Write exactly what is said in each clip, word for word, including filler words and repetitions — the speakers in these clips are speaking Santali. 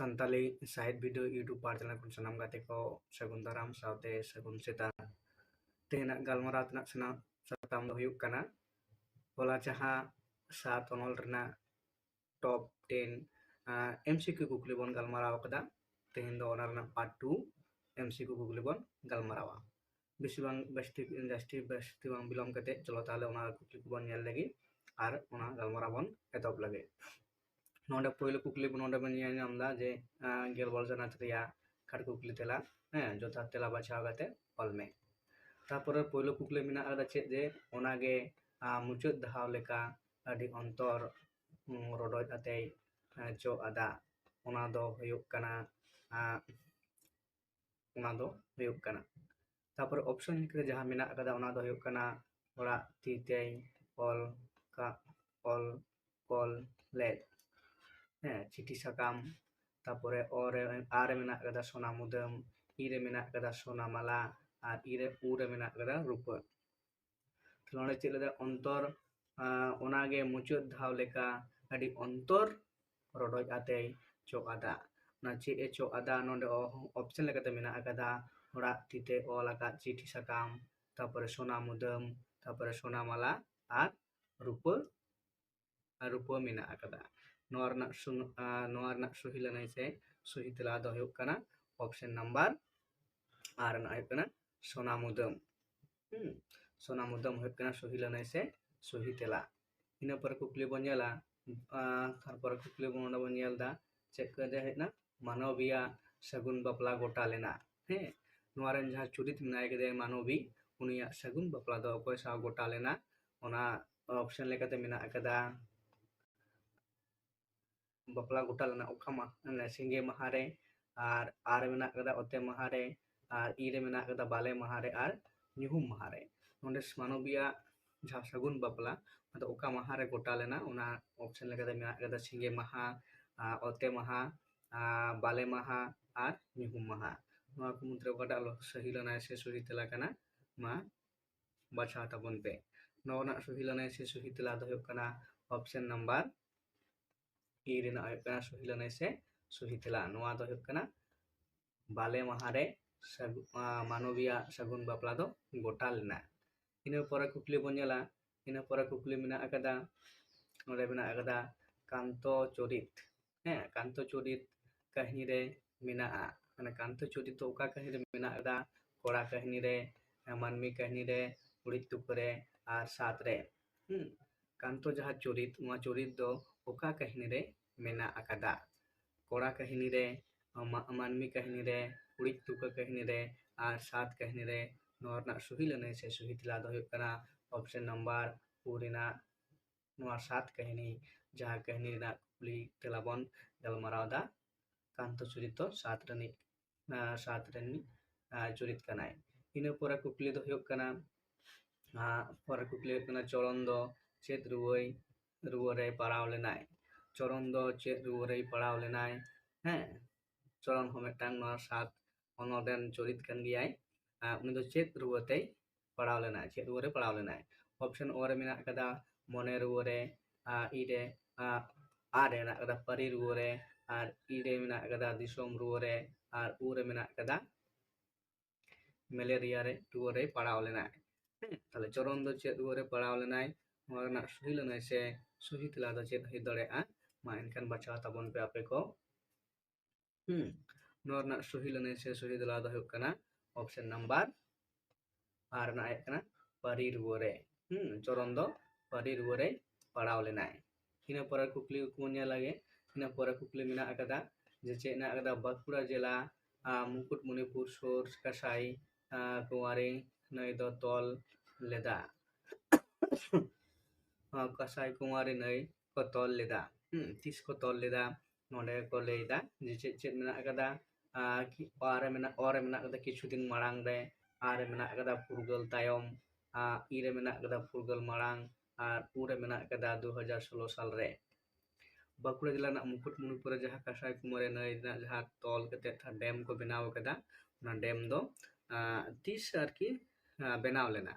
ᱥᱟᱱᱛᱟᱞᱤ ᱥᱟᱦᱮᱫ ᱵᱤᱰᱟᱹᱣ YouTube ᱯᱟᱨ ᱪᱮᱱᱮᱞ ᱠᱷᱚᱱ ᱥᱟᱱᱟᱢ ᱜᱟᱛᱮ ᱠᱚ ᱥᱟᱹᱜᱩᱱ ᱫᱟᱨᱟᱢ ᱥᱟᱶᱛᱮ ᱥᱟᱹᱜᱩᱱ ᱥᱮᱛᱟᱜ᱾ ᱛᱮᱦᱮᱧᱟᱜ ᱜᱟᱞᱢᱟᱨᱟᱣ ᱛᱮᱱᱟᱜ ᱥᱟᱱᱟᱢ ᱥᱟᱛᱟᱢ ᱫᱚ ᱦᱩᱭᱩᱜ ᱠᱟᱱᱟ ᱚᱞᱟ ᱪᱟᱦᱟ ᱥᱟᱛ ᱚᱱᱚᱞ ᱨᱮᱱᱟᱜ top ten, ᱟᱸ, M C Q ᱠᱩᱠᱞᱤ ᱵᱚᱱ ᱜᱟᱞᱢᱟᱨᱟᱣ ᱠᱟᱫᱟ᱾ ᱛᱮᱦᱮᱧ ᱫᱚ ᱚᱱᱟ ᱨᱮᱱᱟᱜ part two M C Q ᱠᱩᱠᱞᱤ ᱵᱚᱱ ᱜᱟᱞᱢᱟᱨᱟᱣᱟ᱾ ᱵᱮᱥᱤ ᱵᱟᱝ ᱵᱮᱥᱛᱤ, ᱡᱟᱹᱥᱛᱤ ᱵᱮᱥᱛᱤ ᱵᱟᱝ ᱵᱤᱞᱚᱢ ᱠᱟᱛᱮ ᱪᱚᱞᱚ ᱛᱟᱦᱚᱞᱮ ᱚᱱᱟ ᱠᱩᱠᱞᱤ ᱠᱚᱵᱚᱱ ᱧᱮᱞ ᱞᱮᱜᱮ ᱟᱨ ᱚᱱᱟ ᱜᱟᱞᱢᱟᱨᱟᱣ ᱵᱚᱱ ᱮᱛᱚᱦᱚᱵ ᱞᱮᱜᱮ᱾ ᱱᱚᱰᱮ ᱯᱳᱭᱞᱳ ᱠᱩᱠᱞᱤ ᱵᱚᱱ, ᱱᱚᱰᱮ ᱵᱚᱱ ᱧᱮᱞ ᱧᱟᱢ ᱮᱫᱟ ᱡᱮ, ᱟᱸ, ᱜᱮᱞ ᱵᱟᱨ ᱪᱟᱱᱟᱪ ᱨᱮᱭᱟᱜ ᱠᱷᱟᱴ ᱠᱩᱠᱞᱤ ᱛᱮᱞᱟ, ᱦᱮᱸ, ᱡᱚᱛᱷᱟᱛ ᱛᱮᱞᱟ ᱵᱟᱪᱷᱟᱣ ᱠᱟᱛᱮ ᱚᱞ ᱢᱮ᱾ ᱛᱟᱨᱯᱚᱨᱮ ᱯᱳᱭᱞᱳ ᱠᱩᱠᱞᱤ ᱢᱮᱱᱟᱜ ᱟᱠᱟᱫᱟ ᱪᱮᱫ ᱡᱮ ᱚᱱᱟᱜᱮ, ᱟᱸ, ᱢᱩᱪᱟᱹᱫ ᱫᱷᱟᱣ ᱞᱮᱠᱟ ᱟᱹᱰᱤ ᱚᱱᱛᱚᱨ, ᱩᱸ, ᱨᱚᱰᱚᱡ ᱟᱛᱮᱭ, ᱟᱸ, ᱪᱚᱜ ᱟᱫᱟ᱾ ᱚᱱᱟ ᱫᱚ ᱦᱩᱭᱩᱜ ᱠᱟᱱᱟ, ᱟᱸ, ᱚᱱᱟ ᱫᱚ ᱦᱩᱭᱩᱜ ᱠᱟᱱᱟ᱾ ᱛᱟᱨᱯᱚᱨᱮ option ᱞᱮᱠᱟᱛᱮ ᱡᱟᱦᱟᱸ ᱢᱮᱱᱟᱜ ᱟᱠᱟᱫᱟ ᱚᱱᱟ ᱫᱚ ᱦᱩᱭᱩᱜ ᱠᱟᱱᱟ ᱚᱲᱟᱜ ᱛᱤ ᱛᱮᱭ ᱚᱞ ᱠᱟᱜ, ᱚᱞ, ᱠᱚᱞ ᱞᱮᱫ, ᱦᱮᱸ, ᱪᱤᱴᱷᱤ ᱥᱟᱠᱟᱢ, ᱛᱟᱨᱯᱚᱨᱮ ᱚ ᱨᱮ, ᱟ ᱨᱮ ᱢᱮᱱᱟᱜ ᱟᱠᱟᱫᱟ ᱥᱚᱱᱟ ᱢᱩᱫᱟᱹᱢ, ᱤ ᱨᱮ ᱢᱮᱱᱟᱜ ᱟᱠᱟᱫᱟ ᱥᱚᱱᱟ ᱢᱟᱞᱟ, ᱟᱨ ᱤ ᱨᱮ, ᱩ ᱨᱮ ᱢᱮᱱᱟᱜ ᱟᱠᱟᱫᱟ ᱨᱩᱯᱟᱹ᱾ ᱛᱟᱦᱞᱮ ᱱᱚᱰᱮ ᱪᱮᱫ ᱞᱮᱫᱟ? ᱚᱱᱛᱚᱨ, ᱟᱸ, ᱚᱱᱟᱜᱮ ᱢᱩᱪᱟᱹᱫ ᱫᱷᱟᱣ ᱞᱮᱠᱟ ᱟᱹᱰᱤ ᱚᱱᱛᱚᱨ ᱨᱚᱰᱚᱡ ᱟᱛᱮᱭ ᱪᱚᱜ ᱟᱫᱟ᱾ ᱚᱱᱟ ᱪᱮᱫ ᱮ ᱪᱚᱜ ᱟᱫᱟ? ᱱᱚᱰᱮ ᱚ-, option ᱞᱮᱠᱟᱛᱮ ᱢᱮᱱᱟᱜ ᱟᱠᱟᱫᱟ ᱚᱲᱟᱜ ᱛᱤ ᱛᱮ ᱚᱞ ᱟᱠᱟᱫ ᱪᱤᱴᱷᱤ ᱥᱟᱠᱟᱢ, ᱛᱟᱨᱯᱚᱨᱮ ᱥᱚᱱᱟ ᱢᱩᱫᱟᱹᱢ, ᱛᱟᱨᱯᱚᱨᱮ ᱥᱚᱱᱟ ᱢᱟᱞᱟ ᱟᱨ ᱨᱩᱯᱟᱹ, ᱟᱨ ᱨᱩᱯᱟᱹ ᱢᱮᱱᱟᱜ ᱟᱠᱟᱫᱟ᱾ ᱱᱚᱣᱟ ᱨᱮᱱᱟᱜ ᱥᱩᱱ-, ᱟᱸ, ᱱᱚᱣᱟ ᱨᱮᱱᱟᱜ ᱥᱚᱦᱤ ᱞᱟᱹᱱᱟᱹᱭ ᱥᱮ ᱥᱚᱦᱤ ᱛᱮᱞᱟ ᱫᱚ ᱦᱩᱭᱩᱜ ᱠᱟᱱᱟ option number ᱟᱨ ᱨᱮᱱᱟᱜ ᱦᱩᱭᱩᱜ ᱠᱟᱱᱟ ᱥᱚᱱᱟ ᱢᱩᱫᱟᱹᱢ᱾ ᱦᱩᱸ, ᱥᱚᱱᱟ ᱢᱩᱫᱟᱹᱢ ᱦᱩᱭᱩᱜ ᱠᱟᱱᱟ ᱥᱚᱦᱤ ᱞᱟᱹᱱᱟᱹᱭ ᱥᱮ ᱥᱚᱦᱤ ᱛᱮᱞᱟ᱾ ᱤᱱᱟᱹ ᱯᱚᱨᱮ ᱠᱩᱠᱞᱤ ᱵᱚᱱ ᱧᱮᱞᱟ, ᱟᱸ, ᱛᱟᱨᱯᱚᱨᱮ ᱠᱩᱠᱞᱤ ᱵᱚᱱ, ᱚᱸᱰᱮ ᱵᱚᱱ ᱧᱮᱞ ᱮᱫᱟ ᱪᱮᱫ ᱠᱚ ᱦᱮᱡ ᱮᱱᱟ? ᱢᱟᱱᱚᱵᱤᱭᱟ ᱥᱟᱹᱜᱩᱱ ᱵᱟᱯᱞᱟ ᱜᱚᱴᱟ ᱞᱮᱱᱟ᱾ ᱦᱮᱸ, ᱱᱚᱣᱟ ᱨᱮᱱ ᱡᱟᱦᱟᱸ ᱪᱩᱨᱤᱛ ᱢᱮᱱᱟᱭ ᱠᱟᱫᱮᱭᱟ ᱢᱟᱱᱚᱵᱤ, ᱩᱱᱤᱭᱟᱜ ᱥᱟᱹᱜᱩᱱ ᱵᱟᱯᱞᱟ ᱫᱚ ᱚᱠᱚᱭ ᱥᱟᱶ ᱜᱚᱴᱟ ᱞᱮᱱᱟ? ᱚᱱᱟ option ᱞᱮᱠᱟᱛᱮ ᱢᱮᱱᱟᱜ ᱟᱠᱟᱫᱟ ᱵᱟᱯᱞᱟ ᱜᱚᱴᱟ ᱞᱮᱱᱟ ᱚᱠᱟ ᱢᱟ-, ᱢᱟᱱᱮ ᱥᱤᱸᱜᱮ ᱢᱟᱦᱟ ᱨᱮ, ᱟᱨ ᱟ ᱨᱮ ᱢᱮᱱᱟᱜ ᱟᱠᱟᱫᱟ ᱚᱛᱮ ᱢᱟᱦᱟ ᱨᱮ, ᱟᱨ ᱤ ᱨᱮ ᱢᱮᱱᱟᱜ ᱟᱠᱟᱫᱟ ᱵᱟᱞᱮ ᱢᱟᱦᱟ ᱨᱮ, ᱟᱨ ᱧᱩᱦᱩᱢ ᱢᱟᱦᱟ ᱨᱮ᱾ ᱱᱚᱰᱮ ᱢᱟᱱᱚᱵᱤᱭᱟᱜ ᱡᱟᱦᱟᱸ ᱥᱟᱹᱜᱩᱱ ᱵᱟᱯᱞᱟ, ᱚᱱᱟ ᱫᱚ ᱚᱠᱟ ᱢᱟᱦᱟ ᱨᱮ ᱜᱚᱴᱟ ᱞᱮᱱᱟ? ᱚᱱᱟ option ᱞᱮᱠᱟᱛᱮ ᱢᱮᱱᱟᱜ ᱟᱠᱟᱫᱟ ᱥᱤᱸᱜᱮ ᱢᱟᱦᱟ, ᱟᱨ ᱚᱛᱮ ᱢᱟᱦᱟ, ᱟᱨ ᱵᱟᱞᱮ ᱢᱟᱦᱟ, ᱟᱨ ᱧᱩᱦᱩᱢ ᱢᱟᱦᱟ᱾ ᱱᱚᱣᱟ ᱠᱚ ᱢᱩᱫᱽᱨᱮ ᱚᱠᱟᱴᱟᱜ ᱞᱚ-, ᱥᱟᱹᱦᱤ ᱞᱟᱹᱱᱟᱹᱭ ᱥᱮ ᱥᱚᱦᱤ ᱛᱮᱞᱟ ᱠᱟᱱᱟ? ᱢᱟ ᱵᱟᱪᱷᱟᱣ ᱛᱟᱵᱚᱱ ᱯᱮ᱾ ᱱᱚᱣᱟ ᱨᱮᱱᱟᱜ ᱥᱚᱦᱤ ᱞᱟᱹᱱᱟᱹᱭ ᱥᱮ ᱥᱚᱦᱤ ᱛᱮᱞᱟ ᱫᱚ ᱦᱩᱭᱩᱜ ᱠᱟᱱᱟ option number ᱤ ᱨᱮᱱᱟᱜ ᱦᱩᱭᱩᱜ ᱠᱟᱱᱟ ᱥᱚᱦᱤ ᱞᱟᱹᱱᱟᱹᱭ ᱥᱮ ᱥᱚᱦᱤ ᱛᱮᱞᱟ᱾ ᱱᱚᱣᱟ ᱫᱚ ᱦᱩᱭᱩᱜ ᱠᱟᱱᱟ ᱵᱟᱞᱮ ᱢᱟᱦᱟ ᱨᱮ ᱥᱟᱹᱜᱩ-, ᱟᱸ, ᱢᱟᱱᱚᱵᱤᱭᱟ ᱥᱟᱹᱜᱩᱱ ᱵᱟᱯᱞᱟ ᱫᱚ ᱜᱚᱴᱟ ᱞᱮᱱᱟ᱾ ᱤᱱᱟᱹ ᱯᱚᱨᱮ ᱠᱩᱠᱞᱤ ᱵᱚᱱ ᱧᱮᱞᱟ, ᱤᱱᱟᱹ ᱯᱚᱨᱮ ᱠᱩᱠᱞᱤ ᱢᱮᱱᱟᱜ ᱟᱠᱟᱫᱟ, ᱱᱚᱰᱮ ᱢᱮᱱᱟᱜ ᱟᱠᱟᱫᱟ ᱠᱟᱱᱛᱚ ᱪᱚᱨᱤᱛ᱾ ᱦᱮᱸ, ᱠᱟᱱᱛᱚ ᱪᱚᱨᱤᱛ ᱠᱟᱹᱦᱱᱤ ᱨᱮ ᱢᱮᱱᱟᱜᱼᱟ᱾ ᱢᱟᱱᱮ ᱠᱟᱱᱛᱚ ᱪᱚᱨᱤᱛ ᱫᱚ ᱚᱠᱟ ᱠᱟᱹᱦᱱᱤ ᱨᱮ ᱢᱮᱱᱟᱜ ᱟᱠᱟᱫᱟ? ᱠᱚᱲᱟ ᱠᱟᱹᱦᱱᱤ ᱨᱮ, ᱢᱟᱹᱱᱢᱤ ᱠᱟᱹᱦᱱᱤ ᱨᱮ, ᱠᱩᱲᱤᱫ ᱛᱩᱠᱟᱹ ᱨᱮ ᱟᱨ ᱥᱟᱛ ᱨᱮ᱾ ᱦᱩᱸ, ᱠᱟᱱᱛᱚ ᱡᱟᱦᱟᱸ ᱪᱚᱨᱤᱛ, ᱱᱚᱣᱟ ᱪᱚᱨᱤᱛ ᱫᱚ ᱚᱠᱟ ᱠᱟᱹᱦᱱᱤ ᱨᱮ ᱢᱮᱱᱟᱜ ᱟᱠᱟᱫᱟ? ᱠᱚᱲᱟ ᱠᱟᱹᱦᱱᱤ ᱨᱮ, ᱢᱟ-, ᱢᱟᱹᱱᱢᱤ ᱠᱟᱹᱦᱱᱤ ᱨᱮ, ᱠᱩᱲᱤᱫ ᱛᱩᱠᱟᱹ ᱠᱟᱹᱦᱱᱤ ᱨᱮ ᱟᱨ ᱥᱟᱛ ᱠᱟᱹᱦᱱᱤ ᱨᱮ᱾ ᱱᱚᱣᱟ ᱨᱮᱱᱟᱜ ᱥᱚᱦᱤ ᱞᱟᱹᱱᱟᱹᱭ ᱥᱮ ᱥᱚᱦᱤ ᱛᱮᱞᱟ ᱫᱚ ᱦᱩᱭᱩᱜ ᱠᱟᱱᱟ option number four ᱨᱮᱱᱟᱜ ᱱᱚᱣᱟ ᱥᱟᱛ ᱠᱟᱹᱦᱱᱤ, ᱡᱟᱦᱟᱸ ᱠᱟᱹᱦᱱᱤ ᱨᱮᱱᱟᱜ ᱠᱩᱠᱞᱤ ᱛᱮᱞᱟ ᱵᱚᱱ ᱜᱟᱞᱢᱟᱨᱟᱣ ᱮᱫᱟ, ᱠᱟᱱᱛᱚ ᱪᱚᱨᱤᱛ ᱫᱚ ᱥᱟᱛ ᱨᱤᱱᱤᱡ, ᱟᱸ, ᱥᱟᱛ ᱨᱤᱱᱤᱡ, ᱟᱸ, ᱪᱚᱨᱤᱛ ᱠᱟᱱᱟᱭ᱾ ᱤᱱᱟᱹ ᱯᱚᱨᱮ ᱠᱩᱠᱞᱤ ᱫᱚ ᱦᱩᱭᱩᱜ ᱠᱟᱱᱟ, ᱟᱸ, ᱯᱚᱨᱮ ᱠᱩᱠᱞᱤ ᱦᱩᱭᱩᱜ ᱠᱟᱱᱟ, ᱪᱚᱨᱚᱱ ᱫᱚ ᱪᱮᱫ ᱨᱩᱣᱟᱹᱭ, ᱨᱩᱣᱟᱹ ᱨᱮᱭ ᱯᱟᱲᱟᱣ ᱞᱮᱱᱟᱭ? ᱪᱚᱨᱚᱱ ᱫᱚ ᱪᱮᱫ ᱨᱩᱣᱟᱹ ᱨᱮᱭ ᱯᱟᱲᱟᱣ ᱞᱮᱱᱟᱭ? ᱦᱮᱸ, ᱪᱚᱨᱚᱱ ᱦᱚᱸ ᱢᱤᱫᱴᱟᱝ ᱱᱚᱣᱟ ᱥᱟᱛ ᱚᱱᱚᱞ ᱨᱮᱱ ᱪᱚᱨᱤᱛ ᱠᱟᱱ ᱜᱮᱭᱟᱭ᱾ ᱟᱸ, ᱩᱱᱤ ᱫᱚ ᱪᱮᱫ ᱨᱩᱣᱟᱹ ᱛᱮᱭ ᱯᱟᱲᱟᱣ ᱞᱮᱱᱟᱭ? ᱪᱮᱫ ᱨᱩᱣᱟᱹ ᱨᱮ ᱯᱟᱲᱟᱣ ᱞᱮᱱᱟᱭ? Option O ᱨᱮ ᱢᱮᱱᱟᱜ ᱟᱠᱟᱫᱟ ᱢᱚᱱᱮ ᱨᱩᱣᱟᱹ ᱨᱮ, ᱟᱨ E ᱨᱮ, ᱟᱨ R ᱨᱮ ᱢᱮᱱᱟᱜ ᱟᱠᱟᱫᱟ ᱯᱟᱹᱨᱤ ᱨᱩᱣᱟᱹ ᱨᱮ, ᱟᱨ E ᱨᱮ ᱢᱮᱱᱟᱜ ᱟᱠᱟᱫᱟ ᱫᱤᱥᱚᱢ ᱨᱩᱣᱟᱹ ᱨᱮ, ᱟᱨ U ᱨᱮ ᱢᱮᱱᱟᱜ ᱟᱠᱟᱫᱟ ᱢᱮᱞᱮᱨᱤᱭᱟ ᱨᱮ, ᱨᱩᱣᱟᱹ ᱨᱮᱭ ᱯᱟᱲᱟᱣ ᱞᱮᱱᱟᱭ᱾ ᱦᱮᱸ, ᱛᱟᱦᱞᱮ ᱪᱚᱨᱚᱱ ᱫᱚ ᱪᱮᱫ ᱨᱩᱣᱟᱹ ᱨᱮ ᱯᱟᱲᱟᱣ ᱞᱮᱱᱟᱭ? ᱱᱚᱣᱟ ᱨᱮᱱᱟᱜ ᱥᱚᱦᱤ ᱞᱟᱹᱱᱟᱹᱭ ᱥᱮ ᱥᱚᱦᱤ ᱛᱮᱞᱟ ᱫᱚ ᱪᱮᱫ ᱦᱩᱭ ᱫᱟᱲᱮᱭᱟᱜᱼᱟ? ᱢᱟ ᱮᱱᱠᱷᱟᱱ ᱵᱟᱪᱷᱟᱣ ᱛᱟᱵᱚᱱ ᱯᱮ ᱟᱯᱮ ᱠᱚ᱾ ᱦᱩᱸ, ᱱᱚᱣᱟ ᱨᱮᱱᱟᱜ ᱥᱚᱦᱤ ᱞᱟᱹᱱᱟᱹᱭ ᱥᱮ ᱥᱚᱦᱤ ᱛᱮᱞᱟ ᱫᱚ ᱦᱩᱭᱩᱜ ᱠᱟᱱᱟ option number R ᱨᱮᱱᱟᱜ ᱦᱩᱭᱩᱜ ᱠᱟᱱᱟ ᱯᱟᱹᱨᱤ ᱨᱩᱣᱟᱹ ᱨᱮ᱾ ᱦᱩᱸ, ᱪᱚᱨᱚᱱ ᱫᱚ ᱯᱟᱹᱨᱤ ᱨᱩᱣᱟᱹ ᱨᱮᱭ ᱯᱟᱲᱟᱣ ᱞᱮᱱᱟᱭ᱾ ᱤᱱᱟᱹ ᱯᱚᱨᱮ ᱠᱩᱠᱞᱤ ᱠᱚᱵᱚᱱ ᱧᱮᱞ ᱞᱮᱜᱮ᱾ ᱤᱱᱟᱹ ᱯᱚᱨᱮ ᱠᱩᱠᱞᱤ ᱢᱮᱱᱟᱜ ᱟᱠᱟᱫᱟ ᱡᱮ ᱪᱮᱫ ᱦᱮᱱᱟᱜ ᱟᱠᱟᱫᱟ ᱵᱟᱸᱠᱩᱲᱟ ᱡᱮᱞᱟ, ᱟᱸ, ᱢᱩᱠᱩᱴᱢᱚᱱᱤᱯᱩᱨ ᱥᱩᱨ ᱠᱟᱸᱥᱟᱭ, ᱟᱸ, ᱠᱩᱸᱣᱟᱨᱤ ᱱᱟᱹᱭ ᱫᱚ ᱛᱚᱞ ᱞᱮᱫᱟ? ᱟᱸ, ᱠᱟᱸᱥᱟᱭ ᱠᱩᱸᱣᱟᱨᱤ ᱱᱟᱹᱭ ᱠᱚ ᱛᱚᱞ ᱞᱮᱫᱟ᱾ ᱦᱩᱸ, ᱛᱤᱥ ᱠᱚ ᱛᱚᱞ ᱞᱮᱫᱟ? ᱱᱚᱰᱮ ᱠᱚ ᱞᱟᱹᱭ ᱮᱫᱟ ᱡᱮ ᱪᱮᱫ ᱪᱮᱫ ᱢᱮᱱᱟᱜ ᱟᱠᱟᱫᱟ᱾ ᱟᱸ, ᱠᱤ-, ᱚ ᱨᱮ ᱢᱮᱱᱟᱜ, ᱚ ᱨᱮ ᱢᱮᱱᱟᱜ ᱟᱠᱟᱫᱟ ᱠᱤᱪᱷᱩ ᱫᱤᱱ ᱢᱟᱲᱟᱝ ᱨᱮ, ᱟ ᱨᱮ ᱢᱮᱱᱟᱜ ᱟᱠᱟᱫᱟ ᱯᱷᱩᱨᱜᱟᱹᱞ ᱛᱟᱭᱚᱢ, ᱟᱸ, ᱤ ᱨᱮ ᱢᱮᱱᱟᱜ ᱟᱠᱟᱫᱟ ᱯᱷᱩᱨᱜᱟᱹᱞ ᱢᱟᱲᱟᱝ, ᱟᱨ ᱩ ᱨᱮ ᱢᱮᱱᱟᱜ ᱟᱠᱟᱫᱟ ᱫᱩ ᱦᱟᱡᱟᱨ ᱥᱳᱞᱳ ᱥᱟᱞ ᱨᱮ᱾ ᱵᱟᱸᱠᱩᱲᱟ ᱡᱮᱞᱟ ᱨᱮᱱᱟᱜ ᱢᱩᱠᱩᱴᱢᱚᱱᱤᱯᱩᱨ ᱨᱮ ᱡᱟᱦᱟᱸ ᱠᱟᱸᱥᱟᱭ ᱠᱩᱢᱟᱨᱤ ᱱᱟᱹᱭ ᱨᱮᱱᱟᱜ ᱡᱟᱦᱟᱸ ᱛᱚᱞ ᱠᱟᱛᱮ ᱡᱟᱦᱟᱸ ᱰᱮᱢ ᱠᱚ ᱵᱮᱱᱟᱣ ᱟᱠᱟᱫᱟ, ᱚᱱᱟ ᱰᱮᱢ ᱫᱚ, ᱟᱸ, ᱛᱤᱥ ᱟᱨᱠᱤ, ᱟᱸ, ᱵᱮᱱᱟᱣ ᱞᱮᱱᱟ?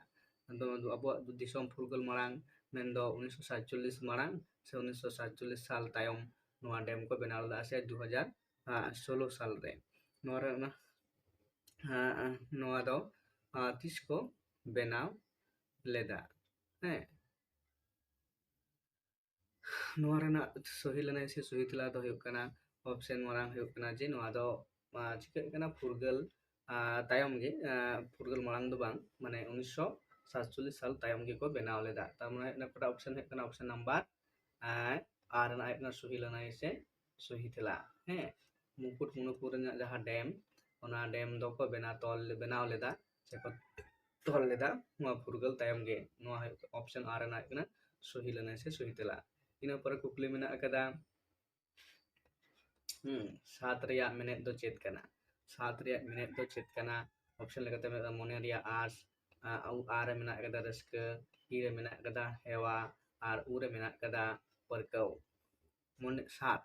ᱟᱫᱚ ᱟᱵᱚᱣᱟᱜ ᱫᱤᱥᱚᱢ ᱯᱷᱩᱨᱜᱟᱹᱞ ᱢᱟᱲᱟᱝ, ᱢᱮᱱᱫᱚ ᱩᱱᱤᱥᱥᱚ ᱥᱟᱛᱪᱚᱞᱞᱤᱥ ᱢᱟᱲᱟᱝ ᱥᱮ ᱩᱱᱤᱥᱥᱚ ᱥᱟᱛᱪᱚᱞᱞᱤᱥ ᱥᱟᱞ ᱛᱟᱭᱚᱢ, ᱱᱚᱣᱟ ᱰᱮᱢ ᱠᱚ ᱵᱮᱱᱟᱣ ᱞᱮᱫᱟ ᱥᱮ ᱫᱩ ᱦᱟᱡᱟᱨ ᱥᱳᱞᱳ ᱥᱟᱞ ᱨᱮ᱾ ᱱᱚᱣᱟ ᱨᱮ ᱚᱱᱟ, ᱟᱸ, ᱱᱚᱣᱟ ᱫᱚ, ᱟᱸ, ᱛᱤᱥ ᱠᱚ ᱵᱮᱱᱟᱣ ᱞᱮᱫᱟ? ᱦᱮᱸ, ᱱᱚᱣᱟ ᱨᱮᱱᱟᱜ ᱥᱚᱦᱤ ᱞᱟᱹᱱᱟᱹᱭ ᱥᱮ ᱥᱚᱦᱤ ᱛᱮᱞᱟ ᱫᱚ ᱦᱩᱭᱩᱜ ᱠᱟᱱᱟ, ᱚᱯᱥᱮᱱ ᱢᱟᱨᱟᱝ ᱦᱩᱭᱩᱜ ᱠᱟᱱᱟ ᱡᱮ ᱱᱚᱣᱟ ᱫᱚ, ᱟᱸ, ᱪᱤᱠᱟᱹᱜ ᱠᱟᱱᱟ, ᱯᱷᱩᱨᱜᱟᱹᱞ, ᱟᱸ, ᱛᱟᱭᱚᱢ ᱜᱮ, ᱟᱸ, ᱯᱷᱩᱨᱜᱟᱹᱞ ᱢᱟᱲᱟᱝ ᱫᱚ ᱵᱟᱝ, ᱢᱟᱱᱮ ᱩᱱᱤᱥᱥᱚ ᱥᱟᱛᱪᱚᱞᱞᱤᱥ ᱥᱟᱞ ᱛᱟᱭᱚᱢ ᱜᱮᱠᱚ ᱵᱮᱱᱟᱣ ᱞᱮᱫᱟ᱾ ᱛᱟᱨ ᱢᱟᱱᱮ ᱚᱠᱟᱴᱟᱜ ᱚᱯᱥᱮᱱ ᱦᱩᱭᱩᱜ ᱠᱟᱱᱟ, ᱚᱯᱥᱮᱱ ᱱᱟᱢᱵᱟᱨ, ᱟᱸ, ᱟᱨ ᱨᱮᱱᱟᱜ ᱦᱩᱭᱩᱜ ᱠᱟᱱᱟ ᱥᱚᱦᱤ ᱞᱟᱹᱱᱟᱹᱭ ᱥᱮ ᱥᱚᱦᱤ ᱛᱮᱞᱟ᱾ ᱦᱮᱸ, ᱢᱩᱠᱩᱴᱢᱩᱱᱤᱯᱩᱨ ᱨᱮᱱᱟᱜ ᱡᱟᱦᱟᱸ ᱰᱮᱢ, ᱚᱱᱟ ᱰᱮᱢ ᱫᱚᱠᱚ ᱵᱮᱱᱟᱣ ᱛᱚᱞ, ᱵᱮᱱᱟᱣ ᱞᱮᱫᱟ ᱥᱮᱠᱚ ᱛᱚᱞ ᱞᱮᱫᱟ ᱱᱚᱣᱟ ᱯᱷᱩᱨᱜᱟᱹᱞ ᱛᱟᱭᱚᱢ ᱜᱮ᱾ ᱱᱚᱣᱟ ᱦᱩᱭᱩᱜ, ᱚᱯᱥᱮᱱ ᱟᱨ ᱨᱮᱱᱟᱜ ᱦᱩᱭᱩᱜ ᱠᱟᱱᱟ ᱥᱚᱦᱤ ᱞᱟᱹᱱᱟᱹᱭ ᱥᱮ ᱥᱚᱦᱤ ᱛᱮᱞᱟ᱾ ᱤᱱᱟᱹ ᱯᱚᱨᱮ ᱠᱩᱠᱞᱤ ᱢᱮᱱᱟᱜ ᱟᱠᱟᱫᱟ, ᱦᱩᱸ, ᱥᱟᱛ ᱨᱮᱭᱟᱜ ᱢᱮᱱᱮᱫ ᱫᱚ ᱪᱮᱫ ᱠᱟᱱᱟ? ᱥᱟᱛ ᱨᱮᱭᱟᱜ ᱢᱮᱱᱮᱫ ᱫᱚ ᱪᱮᱫ ᱠᱟᱱᱟ? ᱚᱯᱥᱮᱱ ᱞᱮᱠᱟᱛᱮ ᱢᱮᱱᱟᱜ ᱠᱟᱫᱟ ᱢᱚᱱᱮ ᱨᱮᱭᱟᱜ ᱟᱸᱥ, ᱟ, ᱩ, ᱟᱨ ᱨᱮ ᱢᱮᱱᱟᱜ ᱠᱟᱫᱟ ᱨᱟᱹᱥᱠᱟᱹ, ᱤ ᱨᱮ ᱢᱮᱱᱟᱜ ᱠᱟᱫᱟ ᱦᱮᱣᱟ, ᱟᱨ ᱩ ᱨᱮ ᱢᱮᱱᱟᱜ ᱠᱟᱫᱟ ᱯᱟᱹᱨᱠᱟᱹᱣ᱾ ᱢᱚᱱᱮ ᱥᱟᱛ,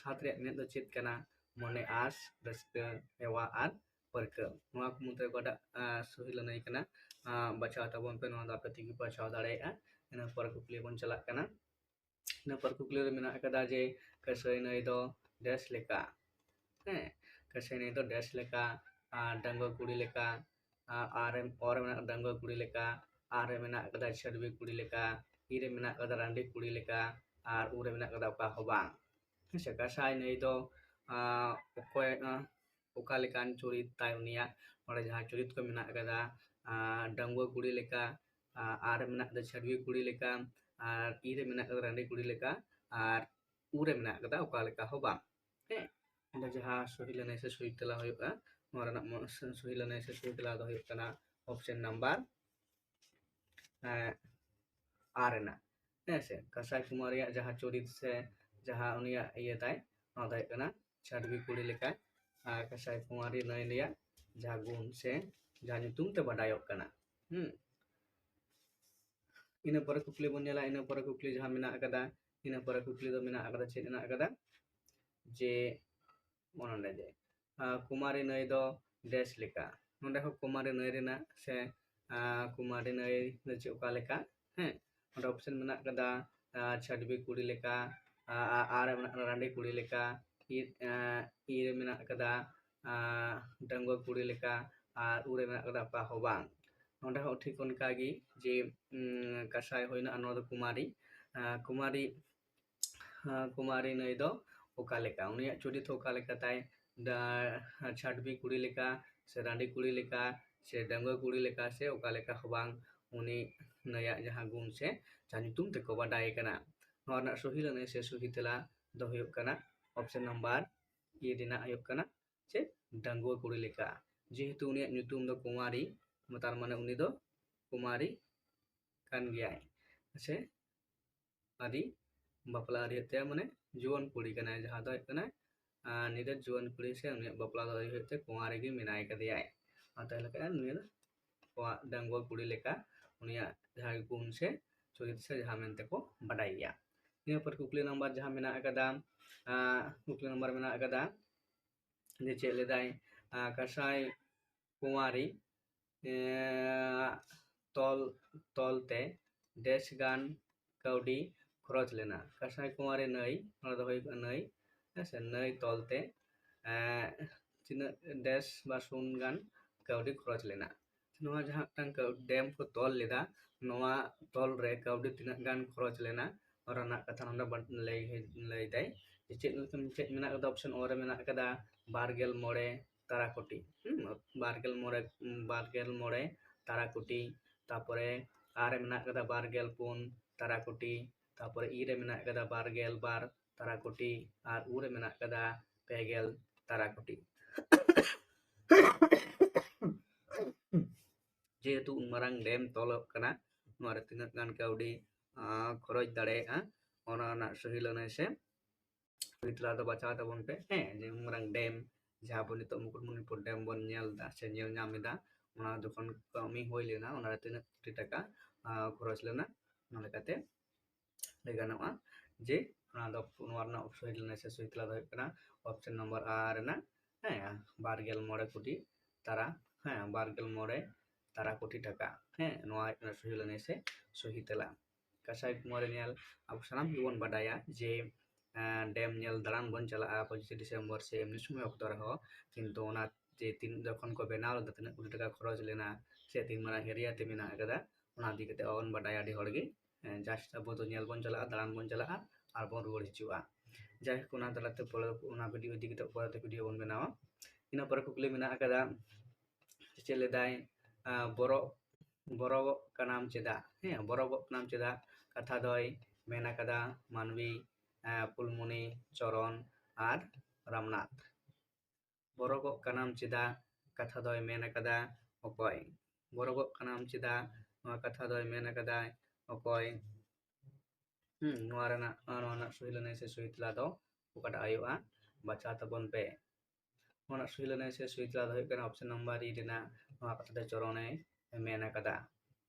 ᱥᱟᱛ ᱨᱮᱭᱟᱜ ᱢᱮᱱᱮᱫ ᱫᱚ ᱪᱮᱫ ᱠᱟᱱᱟ? ᱢᱚᱱᱮ, ᱟᱸᱥ, ᱨᱟᱹᱥᱠᱟᱹ, ᱦᱮᱣᱟ ᱟᱨ ᱯᱟᱹᱨᱠᱟᱹᱣ᱾ ᱱᱚᱣᱟ ᱠᱚ ᱢᱩᱫᱽᱨᱮ ᱚᱠᱟᱴᱟᱜ, ᱟ, ᱥᱚᱦᱤ ᱞᱟᱹᱱᱟᱹᱭ ᱠᱟᱱᱟ? ᱟ, ᱵᱟᱪᱷᱟᱣ ᱛᱟᱵᱚᱱ ᱯᱮ, ᱱᱚᱣᱟ ᱫᱚ ᱟᱯᱮ ᱛᱮᱜᱮ ᱯᱮ ᱵᱟᱪᱷᱟᱣ ᱫᱟᱲᱮᱭᱟᱜᱼᱟ᱾ ᱤᱱᱟᱹ ᱯᱚᱨᱮ ᱠᱩᱠᱞᱤ ᱵᱚᱱ ᱪᱟᱞᱟᱜ ᱠᱟᱱᱟ᱾ ᱤᱱᱟᱹ ᱯᱚᱨᱮ ᱠᱩᱠᱞᱤ ᱨᱮ ᱢᱮᱱᱟᱜ ᱟᱠᱟᱫᱟ ᱡᱮ ᱠᱟᱹᱥᱟᱹᱭ ᱱᱟᱹᱭ ᱫᱚ ᱰᱮᱥ ᱞᱮᱠᱟ? ᱦᱮᱸ, ᱠᱟᱹᱥᱟᱹᱭ ᱱᱟᱹᱭ ᱫᱚ ᱰᱮᱥ ᱞᱮᱠᱟ? ᱟᱨ ᱰᱟᱺᱜᱩᱣᱟᱹ ᱠᱩᱲᱤ ᱞᱮᱠᱟ, ᱟᱨ ᱟᱨ ᱨᱮ, ᱚ ᱨᱮ ᱢᱮᱱᱟᱜ ᱠᱟᱫᱟ ᱰᱟᱺᱜᱩᱣᱟᱹ ᱠᱩᱲᱤ ᱞᱮᱠᱟ, ᱟᱨ ᱨᱮ ᱢᱮᱱᱟᱜ ᱠᱟᱫᱟ ᱪᱷᱟᱹᱰᱣᱤ ᱠᱩᱲᱤ ᱞᱮᱠᱟ, ᱤ ᱨᱮ ᱢᱮᱱᱟᱜ ᱠᱟᱫᱟ ᱨᱟᱺᱰᱤ ᱠᱩᱲᱤ ᱞᱮᱠᱟ, ᱟᱨ ᱩ ᱨᱮ ᱢᱮᱱᱟᱜ ᱠᱟᱫᱟ ᱚᱠᱟ ᱦᱚᱸ ᱵᱟᱝ᱾ ᱦᱮᱸ ᱥᱮ, ᱠᱟᱸᱥᱟᱭ ᱱᱟᱹᱭ ᱫᱚ, ᱟᱸ, ᱚᱠᱚᱭ, ᱟᱸ, ᱚᱠᱟ ᱞᱮᱠᱟᱱ ᱪᱩᱨᱤᱛ ᱛᱟᱭ ᱩᱱᱤᱭᱟᱜ? ᱱᱚᱰᱮ ᱡᱟᱦᱟᱸ ᱪᱩᱨᱤᱛ ᱠᱚ ᱢᱮᱱᱟᱜ ᱠᱟᱫᱟ, ᱟᱸ, ᱰᱟᱺᱜᱩᱣᱟᱹ ᱠᱩᱲᱤ ᱞᱮᱠᱟ, ᱟᱸ, ᱟᱨ ᱨᱮ ᱢᱮᱱᱟᱜ ᱠᱟᱫᱟ ᱪᱷᱟᱹᱰᱣᱤ ᱠᱩᱲᱤ ᱞᱮᱠᱟ, ᱟᱨ ᱤ ᱨᱮ ᱢᱮᱱᱟᱜ ᱠᱟᱫᱟ ᱨᱟᱺᱰᱤ ᱠᱩᱲᱤ ᱞᱮᱠᱟ, ᱟᱨ ᱩ ᱨᱮ ᱢᱮᱱᱟᱜ ᱠᱟᱫᱟ ᱚᱠᱟ ᱞᱮᱠᱟ ᱦᱚᱸ ᱵᱟᱝ᱾ ᱦᱮᱸ, ᱚᱸᱰᱮ ᱡᱟᱦᱟᱸ ᱥᱚᱦᱤ ᱞᱟᱹᱱᱟᱹᱭ ᱥᱮ ᱥᱚᱦᱤ ᱛᱮᱞᱟ ᱦᱩᱭᱩᱜᱼᱟ, ᱱᱚᱣᱟ ᱨᱮᱱᱟᱜ ᱢᱚ-, ᱥᱚᱦᱤ ᱞᱟᱹᱱᱟᱹᱭ ᱥᱮ ᱥᱚᱦᱤ ᱛᱮᱞᱟ ᱫᱚ ᱦᱩᱭᱩᱜ ᱠᱟᱱᱟ ᱚᱯᱥᱮᱱ ᱱᱟᱢᱵᱟᱨ, ᱮᱸ, ᱟᱨ ᱨᱮᱱᱟᱜ᱾ ᱦᱮᱸ ᱥᱮ, ᱠᱟᱸᱥᱟᱭ ᱠᱩᱢᱟᱨᱤᱭᱟᱜ ᱡᱟᱦᱟᱸ ᱪᱚᱨᱤᱛ ᱥᱮ ᱡᱟᱦᱟᱸ ᱩᱱᱤᱭᱟᱜ ᱤᱭᱟᱹ ᱛᱟᱭ, ᱱᱚᱣᱟ ᱫᱚ ᱦᱩᱭᱩᱜ ᱠᱟᱱᱟ ᱪᱷᱟᱰᱣᱤ ᱠᱩᱲᱤ ᱞᱮᱠᱟ, ᱟᱨ ᱠᱟᱸᱥᱟᱭ ᱠᱩᱢᱟᱨᱤ ᱱᱟᱹᱭ ᱨᱮᱭᱟᱜ ᱡᱟᱦᱟᱸ ᱜᱩᱱ ᱥᱮ ᱡᱟᱦᱟᱸ ᱧᱩᱛᱩᱢ ᱛᱮ ᱵᱟᱰᱟᱭᱚᱜ ᱠᱟᱱᱟ᱾ ᱦᱩᱸ᱾ ᱤᱱᱟᱹ ᱯᱚᱨᱮ ᱠᱩᱠᱞᱤ ᱵᱚᱱ ᱧᱮᱞᱟ, ᱤᱱᱟᱹ ᱯᱚᱨᱮ ᱠᱩᱠᱞᱤ ᱡᱟᱦᱟᱸ ᱢᱮᱱᱟᱜ ᱟᱠᱟᱫᱟ, ᱤᱱᱟᱹ ᱯᱚᱨᱮ ᱠᱩᱠᱞᱤ ᱫᱚ ᱢᱮᱱᱟᱜ ᱟᱠᱟᱫᱟ, ᱪᱮᱫ ᱢᱮᱱᱟᱜ ᱟᱠᱟᱫᱟ? ᱡᱮ, ᱚᱱᱟ ᱱᱚᱰᱮ ᱡᱮ, ᱟᱸ, ᱠᱩᱢᱟᱨᱤ ᱱᱟᱹᱭ ᱫᱚ ᱰᱮᱥ ᱞᱮᱠᱟ? ᱱᱚᱰᱮ ᱦᱚᱸ ᱠᱩᱢᱟᱨᱤ ᱱᱟᱹᱭ ᱨᱮᱱᱟᱜ ᱥᱮ, ᱟᱸ, ᱠᱩᱢᱟᱨᱤ ᱱᱟᱹᱭ ᱫᱚ ᱪᱮᱫ, ᱚᱠᱟ ᱞᱮᱠᱟ? ᱦᱮᱸ, ᱚᱸᱰᱮ ᱚᱯᱥᱮᱱ ᱢᱮᱱᱟᱜ ᱟᱠᱟᱫᱟ, ᱟᱸ, ᱪᱷᱟᱰᱣᱤ ᱠᱩᱲᱤ ᱞᱮᱠᱟ, ᱟᱨ ᱢᱮᱱᱟᱜ ᱠᱟᱫᱟ ᱨᱟᱺᱰᱤ ᱠᱩᱲᱤ ᱞᱮᱠᱟ, ᱤ ᱨᱮ ᱢᱮᱱᱟᱜ ᱠᱟᱫᱟ ᱰᱟᱺᱜᱩᱣᱟᱹ ᱠᱩᱲᱤ ᱞᱮᱠᱟ, ᱟᱨ ᱩ ᱨᱮ ᱢᱮᱱᱟᱜ ᱠᱟᱫᱟ ᱚᱠᱟ ᱦᱚᱸ ᱵᱟᱝ᱾ ᱱᱚᱰᱮ ᱦᱚᱸ ᱴᱷᱤᱠ ᱚᱱᱠᱟ ᱜᱮ ᱡᱮ ᱠᱟᱸᱥᱟᱭ ᱦᱩᱭᱱᱟ, ᱟᱨ ᱱᱚᱣᱟ ᱫᱚ ᱠᱩᱢᱟᱨᱤ᱾ ᱠᱩᱢᱟᱨᱤ ᱠᱩᱢᱟᱨᱤ ᱱᱟᱹᱭ ᱫᱚ ᱚᱠᱟ ᱞᱮᱠᱟ, ᱩᱱᱤᱭᱟᱜ ᱪᱚᱨᱤᱛ ᱦᱚᱸ ᱚᱠᱟ ᱞᱮᱠᱟ ᱛᱟᱭ, ᱪᱷᱟᱰᱵᱤ ᱠᱩᱲᱤ ᱞᱮᱠᱟ ᱥᱮ ᱨᱟᱺᱰᱤ ᱠᱩᱲᱤ ᱞᱮᱠᱟ ᱥᱮ ᱰᱟᱺᱜᱩᱣᱟᱹ ᱠᱩᱲᱤ ᱞᱮᱠᱟ ᱥᱮ ᱚᱠᱟ ᱞᱮᱠᱟ ᱦᱚᱸ ᱵᱟᱝ, ᱩᱱᱤ ᱱᱟᱹᱭᱟᱜ ᱡᱟᱦᱟᱸ ᱜᱩᱱ ᱥᱮ ᱡᱟᱦᱟᱸ ᱧᱩᱛᱩᱢ ᱛᱮᱠᱚ ᱵᱟᱰᱟᱭ ᱠᱟᱱᱟ᱾ ᱱᱚᱣᱟ ᱨᱮᱱᱟᱜ ᱥᱚᱦᱤ ᱞᱟᱹᱱᱟᱹᱭ ᱥᱮ ᱥᱚᱦᱤ ᱛᱮᱞᱟ ᱫᱚ ᱦᱩᱭᱩᱜ ᱠᱟᱱᱟ option number A ᱨᱮᱱᱟᱜ ᱦᱩᱭᱩᱜ ᱠᱟᱱᱟ ᱪᱮᱫ, ᱰᱟᱺᱜᱩᱣᱟᱹ ᱠᱩᱲᱤ ᱞᱮᱠᱟ᱾ ᱡᱮᱦᱮᱛᱩ ᱩᱱᱤᱭᱟᱜ ᱧᱩᱛᱩᱢ ᱫᱚ ᱠᱩᱢᱟᱨᱤ, ᱛᱟᱨ ᱢᱟᱱᱮ ᱩᱱᱤ ᱫᱚ ᱠᱩᱢᱟᱨᱤ ᱠᱟᱱ ᱜᱮᱭᱟᱭ, ᱥᱮ ᱟᱹᱣᱨᱤ ᱵᱟᱯᱞᱟ ᱟᱹᱣᱨᱤ ᱦᱩᱭᱩᱜ ᱛᱟᱭᱟ, ᱢᱟᱱᱮ ᱡᱩᱣᱟᱹᱱ ᱠᱩᱲᱤ ᱠᱟᱱᱟᱭ, ᱡᱟᱦᱟᱸ ᱫᱚ ᱦᱩᱭᱩᱜ ᱠᱟᱱᱟ ᱱᱤᱛᱚᱜ ᱡᱩᱣᱟᱹᱱ ᱠᱩᱲᱤ ᱥᱮ ᱩᱱᱤᱭᱟᱜ ᱵᱟᱯᱞᱟ ᱫᱚ ᱟᱹᱣᱨᱤ ᱦᱩᱭᱩᱜ ᱛᱮ ᱠᱩᱢᱟᱨᱤ ᱜᱮ ᱢᱮᱱᱟᱭ ᱠᱟᱫᱮᱭᱟᱭ᱾ ᱟᱨ ᱛᱟᱦᱚᱞᱮ ᱠᱷᱟᱱ ᱱᱩᱭ ᱫᱚ ᱰᱟᱺᱜᱩᱣᱟᱹ ᱠᱩᱲᱤ ᱞᱮᱠᱟ ᱩᱱᱤᱭᱟᱜ ᱡᱟᱦᱟᱸ ᱜᱩᱱ ᱥᱮ ᱪᱚᱨᱤᱛ ᱥᱮ ᱡᱟᱦᱟᱸ ᱢᱮᱱᱛᱮ ᱠᱚ ᱵᱟᱰᱟᱭ ᱜᱮᱭᱟ᱾ ᱤᱱᱟᱹ ᱯᱚᱨ ᱠᱩᱠᱞᱤ ᱱᱟᱢᱵᱟᱨ ᱡᱟᱦᱟᱸ ᱢᱮᱱᱟᱜ ᱟᱠᱟᱫᱟ, ᱠᱩᱠᱞᱤ ᱱᱟᱢᱵᱟᱨ ᱢᱮᱱᱟᱜ ᱟᱠᱟᱫᱟ ᱡᱮ ᱪᱮᱫ ᱞᱮᱫᱟᱭ ᱠᱟᱸᱥᱟᱭ ᱠᱩᱢᱟᱨᱤ ᱛᱚᱞ, ᱛᱚᱞ ᱛᱮ ᱰᱮᱥ ᱜᱟᱱ ᱠᱟᱹᱣᱰᱤ ᱠᱷᱚᱨᱚᱪ ᱞᱮᱱᱟ᱾ ᱠᱟᱸᱥᱟᱭ ᱠᱩᱢᱟᱨᱤ ᱱᱟᱹᱭ, ᱱᱚᱣᱟ ᱫᱚ ᱦᱩᱭᱩᱜ ᱠᱟᱱᱟ ᱱᱟᱹᱭ, ᱦᱮᱸ ᱥᱮ, ᱱᱟᱹᱭ ᱛᱚᱞ ᱛᱮ ᱛᱤᱱᱟᱹᱜ ᱰᱮᱥ ᱵᱟ ᱥᱩᱱ ᱜᱟᱱ ᱠᱟᱹᱣᱰᱤ ᱠᱷᱚᱨᱚᱪ ᱞᱮᱱᱟ᱾ ᱱᱚᱣᱟ ᱡᱟᱦᱟᱸ ᱢᱤᱫᱴᱟᱝ ᱰᱮᱢ ᱠᱚ ᱛᱚᱞ ᱞᱮᱫᱟ, ᱱᱚᱣᱟ ᱛᱚᱞ ᱨᱮ ᱠᱟᱹᱣᱰᱤ ᱛᱤᱱᱟᱹᱜ ᱜᱟᱱ ᱠᱷᱚᱨᱚᱪ ᱞᱮᱱᱟ, ᱚᱱᱟ ᱨᱮᱱᱟᱜ ᱠᱟᱛᱷᱟ ᱱᱚᱰᱮ ᱞᱟᱹᱭ, ᱞᱟᱹᱭ ᱫᱟᱭ ᱡᱮ ᱪᱮᱫ, ᱪᱮᱫ ᱢᱮᱱᱟᱜ ᱠᱟᱫᱟ᱾ ᱚᱯᱥᱮᱱ ᱚ ᱨᱮ ᱢᱮᱱᱟᱜ ᱠᱟᱫᱟ ᱵᱟᱨ ᱜᱮᱞ ᱢᱚᱬᱮ ᱛᱟᱨᱟ ᱠᱳᱴᱤ, ᱦᱩᱸ, ᱵᱟᱨ ᱜᱮᱞ ᱢᱚᱬᱮ, ᱵᱟᱨ ᱜᱮᱞ ᱢᱚᱬᱮ ᱛᱟᱨᱟ ᱠᱳᱴᱤ᱾ ᱛᱟᱯᱚᱨᱮ ᱟ ᱨᱮ ᱢᱮᱱᱟᱜ ᱠᱟᱫᱟ ᱵᱟᱨ ᱜᱮᱞ ᱯᱩᱱ ᱛᱟᱨᱟ ᱠᱳᱴᱤ᱾ ᱛᱟᱯᱚᱨᱮ ᱤ ᱨᱮ ᱢᱮᱱᱟᱜ ᱠᱟᱫᱟ ᱵᱟᱨ ᱜᱮᱞ ᱵᱟᱨ ᱛᱟᱨᱟ ᱠᱳᱴᱤ᱾ ᱟᱨ ᱩ ᱨᱮ ᱢᱮᱱᱟᱜ ᱠᱟᱫᱟ ᱯᱮ ᱜᱮᱞ ᱛᱟᱨᱟ ᱠᱳᱴᱤ᱾ ᱡᱮᱦᱮᱛᱩ ᱩᱱ ᱢᱟᱨᱟᱝ ᱰᱮᱢ ᱛᱚᱞᱚᱜ ᱠᱟᱱᱟ, ᱱᱚᱣᱟ ᱨᱮ ᱛᱤᱱᱟᱹᱜ ᱜᱟᱱ ᱠᱟᱹᱣᱰᱤ ᱠᱷᱚᱨᱚᱪ ᱫᱟᱲᱮᱭᱟᱜᱼᱟ, ᱚᱱᱟ ᱨᱮᱱᱟᱜ ᱥᱚᱦᱤ ᱞᱟᱹᱱᱟᱹᱭ ᱥᱮ ᱥᱚᱦᱤ ᱛᱮᱞᱟ ᱫᱚ ᱵᱟᱪᱷᱟᱣ ᱛᱟᱵᱚᱱ ᱯᱮ᱾ ᱦᱮᱸ, ᱡᱮ ᱩᱱ ᱢᱟᱨᱟᱝ ᱰᱮᱢ, ᱡᱟᱦᱟᱸ ᱟᱵᱚ ᱱᱤᱛᱚᱜ ᱢᱩᱠᱩᱴᱢᱩᱱᱤᱯᱩᱨ ᱰᱮᱢ ᱵᱚᱱ ᱧᱮᱞ ᱮᱫᱟ ᱥᱮ ᱧᱮᱞ ᱧᱟᱢ ᱮᱫᱟ, ᱚᱱᱟ ᱡᱚᱠᱷᱚᱱ ᱠᱟᱹᱢᱤ ᱦᱩᱭ ᱞᱮᱱᱟ, ᱚᱱᱟ ᱨᱮ ᱛᱤᱱᱟᱹᱜ ᱠᱳᱴᱤ ᱴᱟᱠᱟ ᱠᱷᱚᱨᱚᱪ ᱞᱮᱱᱟ, ᱚᱱᱟ ᱞᱮᱠᱟᱛᱮ ᱞᱟᱹᱭ ᱜᱟᱱᱚᱜᱼᱟ ᱡᱮ ᱚᱱᱟ ᱫᱚ, ᱱᱚᱣᱟ ᱨᱮᱱᱟᱜ ᱥᱚᱦᱤ ᱞᱟᱹᱱᱟᱹᱭ ᱥᱮ ᱥᱚᱦᱤ ᱛᱮᱞᱟ ᱫᱚ ᱦᱩᱭᱩᱜ ᱠᱟᱱᱟ ᱚᱯᱥᱮᱱ ᱱᱚᱢᱵᱚᱨ ᱟ ᱨᱮᱱᱟᱜ, ᱦᱮᱸ, ᱵᱟᱨ ᱜᱮᱞ ᱢᱚᱬᱮ ᱠᱳᱴᱤ ᱛᱟᱨᱟ, ᱦᱮᱸ, ᱵᱟᱨ ᱜᱮᱞ ᱢᱚᱬᱮ ᱛᱟᱨᱟ ᱠᱳᱴᱤ ᱴᱟᱠᱟ᱾ ᱦᱮᱸ, ᱱᱚᱣᱟ ᱦᱩᱭᱩᱜ ᱠᱟᱱᱟ ᱥᱚᱦᱤ ᱞᱟᱹᱱᱟᱹᱭ ᱥᱮ ᱥᱚᱦᱤ ᱛᱮᱞᱟ᱾ ᱠᱟᱸᱥᱟᱭ ᱠᱩᱢᱟᱹᱨ ᱧᱮᱞ ᱟᱵᱚ ᱥᱟᱱᱟᱢ ᱜᱮᱵᱚᱱ ᱵᱟᱰᱟᱭᱟ ᱡᱮ ᱰᱮᱢ ᱧᱮᱞ ᱫᱟᱬᱟᱱ ᱵᱚᱱ ᱪᱟᱞᱟᱜᱼᱟ ᱯᱚᱸᱪᱤᱥᱮ ᱰᱤᱥᱮᱢᱵᱚᱨ ᱥᱮ ᱮᱢᱱᱤ ᱥᱚᱢᱚᱭ ᱚᱠᱛᱚ ᱨᱮᱦᱚᱸ, ᱠᱤᱱᱛᱩ ᱚᱱᱟ ᱡᱮ ᱛᱤᱱ ᱡᱚᱠᱷᱚᱱ ᱠᱚ ᱵᱮᱱᱟᱣ ᱞᱮᱫᱟ ᱛᱤᱱᱟᱹᱜ ᱠᱳᱴᱤ ᱴᱟᱠᱟ ᱠᱷᱚᱨᱚᱪ ᱞᱮᱱᱟ ᱥᱮ ᱛᱤᱱ ᱢᱟᱨᱟᱝ ᱮᱨᱤᱭᱟ ᱛᱮ ᱢᱮᱱᱟᱜ ᱟᱠᱟᱫᱟ, ᱚᱱᱟ ᱤᱫᱤ ᱠᱟᱛᱮ ᱵᱟᱵᱚᱱ ᱵᱟᱰᱟᱭᱟ ᱟᱹᱰᱤ ᱦᱚᱲ ᱜᱮ᱾ ᱡᱟᱥᱴ ᱟᱵᱚ ᱫᱚ ᱧᱮᱞ ᱵᱚᱱ ᱪᱟᱞᱟᱜᱼᱟ, ᱫᱟᱬᱟᱱ ᱵᱚᱱ ᱪᱟᱞᱟᱜᱼᱟ ᱟᱨ ᱵᱚᱱ ᱨᱩᱣᱟᱹᱲ ᱦᱤᱡᱩᱜᱼᱟ᱾ ᱡᱟᱭᱦᱳᱠ, ᱚᱱᱟ ᱛᱟᱞᱟᱛᱮ ᱯᱚᱨᱮ ᱚᱱᱟ ᱵᱷᱤᱰᱤᱭᱳ ᱤᱫᱤ ᱠᱟᱛᱮ ᱯᱚᱨᱮᱛᱮ ᱵᱷᱤᱰᱤᱭᱳ ᱵᱚᱱ ᱵᱮᱱᱟᱣᱟ᱾ ᱤᱱᱟᱹ ᱯᱚᱨᱮ ᱠᱩᱠᱞᱤ ᱢᱮᱱᱟᱜ ᱟᱠᱟᱫᱟ, ᱪᱮᱫ ᱞᱮᱫᱟᱭ, ᱵᱚᱨᱚ ᱵᱚᱨᱚᱜᱚᱜ ᱠᱟᱱᱟᱢ ᱪᱮᱫᱟᱜ? ᱦᱮᱸ, ᱵᱚᱨᱚᱜᱚᱜ ᱠᱟᱱᱟᱢ ᱪᱮᱫᱟᱜ? ᱠᱟᱛᱷᱟ ᱫᱚᱭ ᱢᱮᱱ ᱟᱠᱟᱫᱟ ᱢᱟᱱᱵᱤ, ᱯᱷᱩᱞᱢᱩᱱᱤ, ᱪᱚᱨᱚᱱ ᱟᱨ ᱨᱟᱢᱱᱟᱛᱷ᱾ ᱵᱚᱨᱚᱜᱚᱜ ᱠᱟᱱᱟᱢ ᱪᱮᱫᱟᱜ? ᱠᱟᱛᱷᱟ ᱫᱚᱭ ᱢᱮᱱ ᱟᱠᱟᱫᱟ ᱚᱠᱚᱭ? ᱵᱚᱨᱚᱜᱚᱜ ᱠᱟᱱᱟᱢ ᱪᱮᱫᱟᱜ? ᱱᱚᱣᱟ ᱠᱟᱛᱷᱟ ᱫᱚᱭ ᱢᱮᱱ ᱟᱠᱟᱫᱟ ᱚᱠᱚᱭ? ᱦᱩᱸ, ᱱᱚᱣᱟ ᱨᱮᱱᱟᱜ, ᱱᱚᱣᱟ ᱨᱮᱱᱟᱜ ᱥᱚᱦᱤ ᱞᱟᱹᱱᱟᱹᱭ ᱥᱮ ᱥᱚᱦᱤ ᱛᱮᱞᱟ ᱫᱚ ᱚᱠᱟᱴᱟᱜ ᱦᱩᱭᱩᱜᱼᱟ? ᱵᱟᱪᱷᱟᱣ ᱛᱟᱵᱚᱱ ᱯᱮ᱾ ᱱᱚᱣᱟ ᱨᱮᱱᱟᱜ ᱥᱚᱦᱤ ᱞᱟᱹᱱᱟᱹᱭ ᱥᱮ ᱥᱚᱦᱤ ᱛᱮᱞᱟ ᱫᱚ ᱦᱩᱭᱩᱜ ᱠᱟᱱᱟ ᱚᱯᱥᱮᱱ ᱱᱟᱢᱵᱟᱨ ᱤ ᱨᱮᱱᱟᱜ, ᱱᱚᱣᱟ ᱠᱟᱛᱷᱟ ᱫᱚ ᱪᱚᱨᱚᱱᱮ ᱢᱮᱱ ᱟᱠᱟᱫᱟ᱾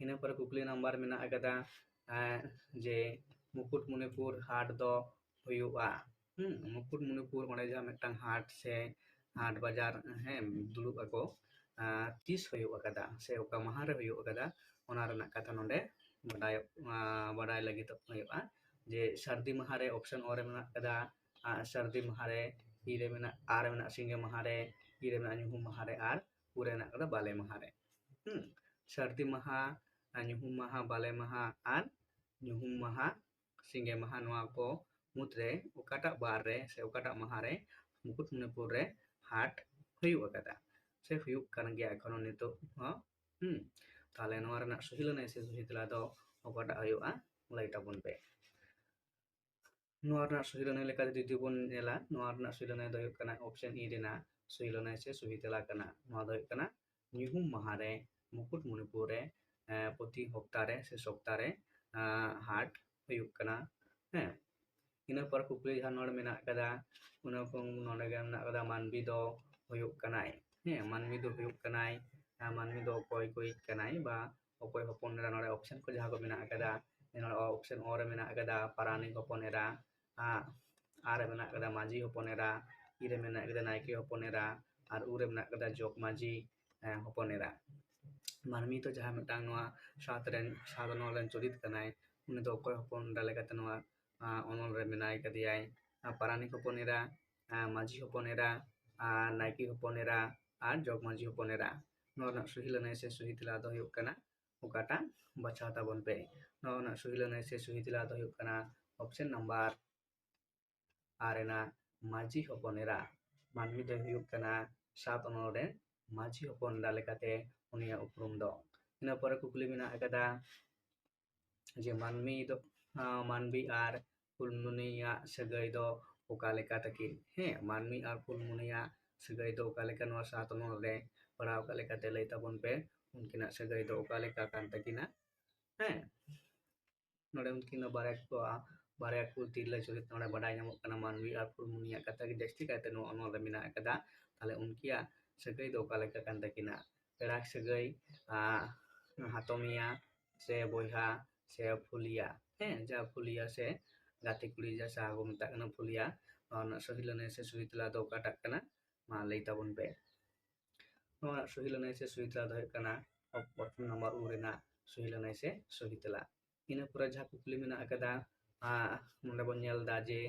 ᱤᱱᱟᱹ ᱯᱚᱨᱮ ᱠᱩᱠᱞᱤ ᱱᱟᱢᱵᱟᱨ ᱢᱮᱱᱟᱜ ᱟᱠᱟᱫᱟ, ᱮᱸ, ᱡᱮ ᱢᱩᱠᱩᱴᱢᱩᱱᱤᱯᱩᱨ ᱦᱟᱴ ᱫᱚ ᱦᱩᱭᱩᱜᱼᱟ᱾ ᱦᱩᱸ, ᱢᱩᱠᱩᱴᱢᱩᱱᱤᱯᱩᱨ ᱚᱸᱰᱮ ᱡᱟᱦᱟᱸ ᱢᱤᱫᱴᱟᱝ ᱦᱟᱴ ᱥᱮ ᱦᱟᱴ ᱵᱟᱡᱟᱨ, ᱦᱮᱸ, ᱫᱩᱲᱩᱵ ᱟᱠᱚ, ᱟᱸ, ᱛᱤᱥ ᱦᱩᱭᱩᱜ ᱟᱠᱟᱫᱟ ᱥᱮ ᱚᱠᱟ ᱢᱟᱦᱟ ᱨᱮ ᱦᱩᱭᱩᱜ ᱟᱠᱟᱫᱟ, ᱚᱱᱟ ᱨᱮᱱᱟᱜ ᱠᱟᱛᱷᱟ ᱱᱚᱰᱮ ᱵᱟᱰᱟᱭᱚᱜ, ᱟᱸ, ᱵᱟᱰᱟᱭ ᱞᱟᱹᱜᱤᱫᱚᱜ ᱦᱩᱭᱩᱜᱼᱟ᱾ ᱡᱮ ᱥᱟᱹᱨᱫᱤ ᱢᱟᱦᱟ ᱨᱮ ᱚᱯᱥᱮᱱ ᱚ ᱨᱮ ᱢᱮᱱᱟᱜ ᱟᱠᱟᱫᱟ, ᱟᱸ, ᱥᱟᱹᱨᱫᱤ ᱢᱟᱦᱟ ᱨᱮ, ᱤ ᱨᱮ ᱢᱮᱱᱟᱜ, ᱟ ᱨᱮ ᱢᱮᱱᱟᱜ ᱥᱤᱸᱜᱮ ᱢᱟᱦᱟ ᱨᱮ, ᱤ ᱨᱮ ᱢᱮᱱᱟᱜ ᱧᱩᱦᱩᱢ ᱢᱟᱦᱟ ᱨᱮ, ᱟᱨ ᱩ ᱨᱮ ᱢᱮᱱᱟᱜ ᱟᱠᱟᱫᱟ ᱵᱟᱞᱮ ᱢᱟᱦᱟ ᱨᱮ᱾ ᱦᱩᱸ, ᱥᱟᱹᱨᱫᱤ ᱢᱟᱦᱟ, ᱟᱸ, ᱧᱩᱦᱩᱢ ᱢᱟᱦᱟ, ᱵᱟᱞᱮ ᱢᱟᱦᱟ ᱟᱨ ᱧᱩᱦᱩᱢ ᱢᱟᱦᱟ, ᱥᱤᱸᱜᱮ ᱢᱟᱦᱟ, ᱱᱚᱣᱟ ᱠᱚ ᱢᱩᱫᱽᱨᱮ ᱚᱠᱟᱴᱟᱜ ᱵᱟᱨ ᱨᱮ ᱥᱮ ᱚᱠᱟᱴᱟᱜ ᱢᱟᱦᱟ ᱨᱮ ᱢᱩᱠᱩᱴᱢᱩᱱᱤᱯᱩᱨ ᱨᱮ ᱦᱟᱴ ᱦᱩᱭᱩᱜ ᱟᱠᱟᱫᱟ ᱥᱮ ᱦᱩᱭᱩᱜ ᱠᱟᱱ ᱜᱮᱭᱟ ᱮᱠᱷᱚᱱᱳ ᱱᱤᱛᱚᱜ ᱦᱚᱸ? ᱦᱩᱸ, ᱛᱟᱦᱞᱮ ᱱᱚᱣᱟ ᱨᱮᱱᱟᱜ ᱥᱚᱦᱤ ᱞᱟᱹᱱᱟᱹᱭ ᱥᱮ ᱥᱚᱦᱤ ᱛᱮᱞᱟ ᱫᱚ ᱚᱠᱟᱴᱟᱜ ᱦᱩᱭᱩᱜᱼᱟ, ᱞᱟᱹᱭ ᱛᱟᱵᱚᱱ ᱯᱮ᱾ ᱱᱚᱣᱟ ᱨᱮᱱᱟᱜ ᱥᱚᱦᱤ ᱞᱟᱹᱱᱟᱹᱭ ᱞᱮᱠᱟᱛᱮ ᱡᱩᱫᱤ ᱵᱚᱱ ᱧᱮᱞᱟ, ᱱᱚᱣᱟ ᱨᱮᱱᱟᱜ ᱥᱚᱦᱤ ᱞᱟᱹᱱᱟᱹᱭ ᱫᱚ ᱦᱩᱭᱩᱜ ᱠᱟᱱᱟ ᱚᱯᱥᱮᱱ ᱤ ᱨᱮᱱᱟᱜ ᱥᱚᱦᱤ ᱞᱟᱹᱱᱟᱹᱭ ᱥᱮ ᱥᱚᱦᱤ ᱛᱮᱞᱟ ᱠᱟᱱᱟ᱾ ᱱᱚᱣᱟ ᱫᱚ ᱦᱩᱭᱩᱜ ᱠᱟᱱᱟ ᱧᱩᱦᱩᱢ ᱢᱟᱦᱟ ᱨᱮ ᱢᱩᱠᱩᱴᱢᱩᱱᱤᱯᱩᱨ ᱨᱮ, ᱮᱸ, ᱯᱨᱚᱛᱤ ᱦᱚᱯᱛᱟ ᱨᱮ ᱥᱮ ᱥᱚᱯᱛᱟ ᱨᱮ, ᱮᱸ, ᱦᱟᱴ ᱦᱩᱭᱩᱜ ᱠᱟᱱᱟ᱾ ᱦᱮᱸ, ᱤᱱᱟᱹ ᱯᱚᱨ ᱠᱩᱠᱞᱤ ᱡᱟᱦᱟᱸ ᱱᱚᱰᱮ ᱢᱮᱱᱟᱜ ᱟᱠᱟᱫᱟ, ᱚᱱᱟ ᱠᱚ ᱱᱚᱰᱮ ᱜᱮ ᱢᱮᱱᱟᱜ ᱟᱠᱟᱫᱟ, ᱢᱟᱹᱱᱢᱤ ᱫᱚ ᱦᱩᱭᱩᱜ ᱠᱟᱱᱟᱭ᱾ ᱦᱮᱸ, ᱢᱟᱹᱱᱢᱤ ᱫᱚ ᱦᱩᱭᱩᱜ ᱠᱟᱱᱟᱭ, ᱟᱨ ᱢᱟᱹᱱᱢᱤ ᱫᱚ ᱚᱠᱚᱭ ᱠᱚᱭᱤᱡ ᱠᱟᱱᱟᱭ ᱵᱟ ᱚᱠᱚᱭ ᱦᱚᱯᱚᱱ ᱮᱨᱟ? ᱱᱚᱰᱮ ᱚᱯᱥᱮᱱ ᱠᱚ ᱡᱟᱦᱟᱸ ᱠᱚ ᱢᱮᱱᱟᱜ ᱟᱠᱟᱫᱟ, ᱱᱚᱰᱮ ᱚᱯᱥᱮᱱ ᱚ ᱨᱮ ᱢᱮᱱᱟᱜ ᱟᱠᱟᱫᱟ ᱯᱟᱨᱟᱱᱤᱠ ᱦᱚᱯᱚᱱ ᱮᱨᱟ, ᱟᱨ ᱨᱮ ᱢᱮᱱᱟᱜ ᱟᱠᱟᱫᱟ ᱢᱟᱹᱡᱷᱤ ᱦᱚᱯᱚᱱ ᱮᱨᱟ, ᱤ ᱨᱮ ᱢᱮᱱᱟᱜ ᱟᱠᱟᱫᱟ ᱱᱟᱭᱠᱮ ᱦᱚᱯᱚᱱ ᱮᱨᱟ, ᱟᱨ ᱩ ᱨᱮ ᱢᱮᱱᱟᱜ ᱟᱠᱟᱫᱟ ᱡᱚᱜᱽ ᱢᱟᱹᱡᱷᱤ, ᱮᱸ, ᱦᱚᱯᱚᱱ ᱮᱨᱟ᱾ ᱢᱟᱹᱱᱢᱤ ᱫᱚ ᱡᱟᱦᱟᱸ ᱢᱤᱫᱴᱟᱝ ᱱᱚᱣᱟ ᱥᱟᱛ ᱨᱮᱱ, ᱥᱟᱛ ᱱᱚᱝ ᱨᱮᱱ ᱪᱚᱨᱤᱛ ᱠᱟᱱᱟᱭ, ᱩᱱᱤ ᱫᱚ ᱚᱠᱚᱭ ᱦᱚᱯᱚᱱ ᱮᱨᱟ ᱞᱮᱠᱟᱛᱮ ᱱᱚᱣᱟ ᱟᱸ, ᱚᱱᱚᱞ ᱨᱮ ᱢᱮᱱᱟᱭ ᱠᱟᱫᱮᱭᱟᱭ? ᱟᱸ, ᱯᱟᱨᱟᱱᱤᱠ ᱦᱚᱯᱚᱱ ᱮᱨᱟ, ᱟᱸ, ᱢᱟᱹᱡᱷᱤ ᱦᱚᱯᱚᱱ ᱮᱨᱟ, ᱟᱨ ᱱᱟᱭᱠᱮ ᱦᱚᱯᱚᱱ ᱮᱨᱟ, ᱟᱨ ᱡᱚᱜᱽ ᱢᱟᱹᱡᱷᱤ ᱦᱚᱯᱚᱱ ᱮᱨᱟ᱾ ᱱᱚᱣᱟ ᱨᱮᱱᱟᱜ ᱥᱩᱦᱤ ᱞᱟᱹᱱᱟᱹᱭ ᱥᱮ ᱥᱩᱦᱤ ᱛᱮᱞᱟ ᱫᱚ ᱦᱩᱭᱩᱜ ᱠᱟᱱᱟ ᱚᱠᱟᱴᱟᱜ? ᱵᱟᱪᱷᱟᱣ ᱛᱟᱵᱚᱱ ᱯᱮ᱾ ᱱᱚᱣᱟ ᱨᱮᱱᱟᱜ ᱥᱩᱦᱤ ᱞᱟᱹᱱᱟᱹᱭ ᱥᱮ ᱥᱩᱦᱤ ᱛᱮᱞᱟ ᱫᱚ ᱦᱩᱭᱩᱜ ᱠᱟᱱᱟ option number ᱟᱨ ᱨᱮᱱᱟᱜ ᱢᱟᱹᱡᱷᱤ ᱦᱚᱯᱚᱱ ᱮᱨᱟ᱾ ᱢᱟᱹᱱᱢᱤ ᱫᱚᱭ ᱦᱩᱭᱩᱜ ᱠᱟᱱᱟ ᱥᱟᱛ ᱚᱱᱚᱞ ᱨᱮᱱ ᱢᱟᱹᱡᱷᱤ ᱦᱚᱯᱚᱱ ᱮᱨᱟ ᱞᱮᱠᱟᱛᱮ ᱩᱱᱤᱭᱟᱜ ᱩᱯᱨᱩᱢ ᱫᱚ᱾ ᱤᱱᱟᱹ ᱯᱚᱨᱮ ᱠᱩᱠᱞᱤ ᱢᱮᱱᱟᱜ ᱟᱠᱟᱫᱟ ᱡᱮ ᱢᱟᱹᱱᱢᱤ ᱫᱚ, ᱟᱸ, ᱢᱟᱹᱱᱢᱤ ᱟᱨ ᱯᱷᱩᱞᱢᱩᱱᱤᱭᱟᱜ ᱥᱟᱹᱜᱟᱹᱭ ᱫᱚ ᱚᱠᱟ ᱞᱮᱠᱟ ᱛᱟᱹᱠᱤᱱ? ᱦᱮᱸ, ᱢᱟᱹᱱᱢᱤ ᱟᱨ ᱯᱷᱩᱞᱢᱩᱱᱤᱭᱟᱜ ᱥᱟᱹᱜᱟᱹᱭ ᱫᱚ ᱚᱠᱟ ᱞᱮᱠᱟ? ᱱᱚᱣᱟ ᱥᱟᱛ ᱚᱱᱚᱞ ᱨᱮ ᱯᱟᱲᱦᱟᱣ ᱟᱠᱟᱫ ᱞᱮᱠᱟᱛᱮ ᱞᱟᱹᱭ ᱛᱟᱵᱚᱱ ᱯᱮ, ᱩᱱᱠᱤᱱᱟᱜ ᱥᱟᱹᱜᱟᱹᱭ ᱫᱚ ᱚᱠᱟ ᱞᱮᱠᱟ ᱠᱟᱱ ᱛᱟᱹᱠᱤᱱᱟ? ᱦᱮᱸ, ᱱᱚᱰᱮ ᱩᱱᱠᱤᱱ ᱫᱚ ᱵᱟᱨᱭᱟ ᱠᱚ, ᱵᱟᱨᱭᱟ ᱠᱚ ᱛᱤᱨᱞᱟᱹ ᱪᱚᱨᱤᱛ ᱱᱚᱰᱮ ᱵᱟᱰᱟᱭ ᱧᱟᱢᱚᱜ ᱠᱟᱱᱟ᱾ ᱢᱟᱹᱱᱢᱤ ᱟᱨ ᱯᱷᱩᱞᱢᱩᱱᱤᱭᱟᱜ ᱠᱟᱛᱷᱟ ᱜᱮ ᱡᱟᱹᱥᱛᱤ ᱠᱟᱭᱛᱮ ᱱᱚᱣᱟ ᱚᱱᱚᱞ ᱨᱮ ᱢᱮᱱᱟᱜ ᱟᱠᱟᱫᱟ᱾ ᱛᱟᱦᱞᱮ ᱩᱱᱠᱤᱭᱟᱜ ᱥᱟᱹᱜᱟᱹᱭ ᱫᱚ ᱚᱠᱟ ᱞᱮᱠᱟ ᱠᱟᱱ ᱛᱟᱹᱠᱤᱱᱟ? ᱯᱮᱲᱟ ᱥᱟᱹᱜᱟᱹᱭ, ᱟᱸ, ᱦᱟᱛᱚᱢᱤᱭᱟ ᱥᱮ ᱵᱚᱭᱦᱟ ᱥᱮ ᱯᱷᱩᱞᱤᱭᱟ? ᱦᱮᱸ, ᱡᱟ ᱯᱷᱩᱞᱤᱭᱟ ᱥᱮ ᱜᱟᱛᱮ ᱠᱩᱲᱤ ᱡᱟ ᱥᱟᱦᱟ ᱠᱚ ᱢᱮᱛᱟᱜ ᱠᱟᱱᱟ ᱯᱷᱩᱞᱤᱭᱟ, ᱱᱚᱣᱟ ᱨᱮᱱᱟᱜ ᱥᱚᱦᱤ ᱞᱟᱹᱱᱟᱹᱭ ᱥᱮ ᱥᱚᱦᱤ ᱛᱮᱞᱟ ᱫᱚ ᱚᱠᱟᱴᱟᱜ ᱠᱟᱱᱟ? ᱢᱟ ᱞᱟᱹᱭ ᱛᱟᱵᱚᱱ ᱯᱮ᱾ ᱱᱚᱣᱟ ᱨᱮᱱᱟᱜ ᱥᱚᱦᱤ ᱞᱟᱹᱱᱟᱹᱭ ᱥᱮ ᱥᱚᱦᱤ ᱛᱮᱞᱟ ᱫᱚ ᱦᱩᱭᱩᱜ ᱠᱟᱱᱟ ᱚᱯᱥᱚᱱ ᱱᱟᱢᱵᱟᱨ ᱩ ᱨᱮᱱᱟᱜ ᱥᱚᱦᱤ ᱞᱟᱹᱱᱟᱹᱭ ᱥᱮ ᱥᱚᱦᱤ ᱛᱮᱞᱟ᱾ ᱤᱱᱟᱹ ᱯᱚᱨᱮ ᱡᱟᱦᱟᱸ ᱠᱩᱠᱞᱤ ᱢᱮᱱᱟᱜ ᱟᱠᱟᱫᱟ, ᱟᱸ, ᱱᱚᱰᱮ ᱵᱚᱱ ᱧᱮᱞ ᱮᱫᱟ ᱡᱮ